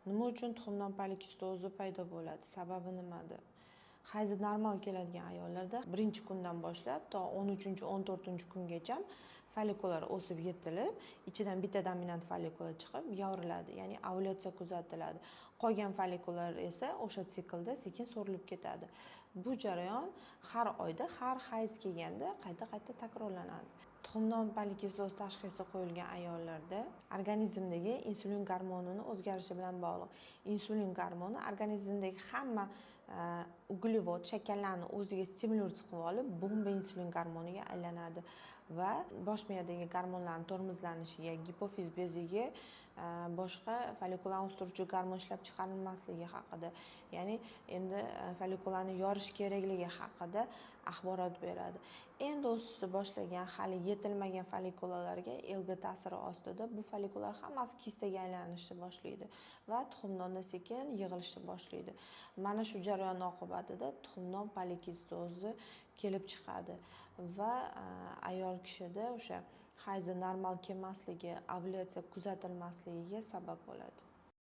Nima uchun tuxumdon polikistozi paydo bo'ladi? Sababi nimada? Hayzi normal keladigan ayollarda birinchi kundan boshlab to 13, 14-kungacha follikullar o'sib yetilib, ichidan bitta dominant follikula chiqib yoriladi, ya'ni ovulyatsiya kuzatiladi. Qolgan follikullar esa o'sha siklda sekin so'rilib ketadi. Bu jarayon har oyda, har hayz kelganda qayta qayta takrorlanadi. Tuxumdon polikistoz tashxisi qo'yilgan ayollarda organizmdagi insulin gormonini o'zgarishi bilan bog'liq. Insulin gormoni organizmdagi hamma uglevod, shakarlarni o'ziga stimulyatsiya qilib olib, bomba insulin gormoniga aylanadi va bosh miyadagi gormonlarni tormozlanishiga, gipofiz beziga boshqa follikularni o'stiruvchi gormon ishlab chiqarilmasligi haqida, ya'ni endi follikularni yorish kerakligi haqida axborot beradi. Endi o'sishni boshlagan, hali yetilmagan follikulalarga LG ta'siri ostida bu follikular hammasi kistaga aylanishni boshlaydi va tuxumdonda sekin yig'ilishni boshlaydi. Mana shu jarayon oqibatida tuxumdon polikistozi kelib chiqadi va ayol kishida o'sha hayzi normal kelmasligi, ovulyatsiya kuzatilmasligiga sabab bo'ladi.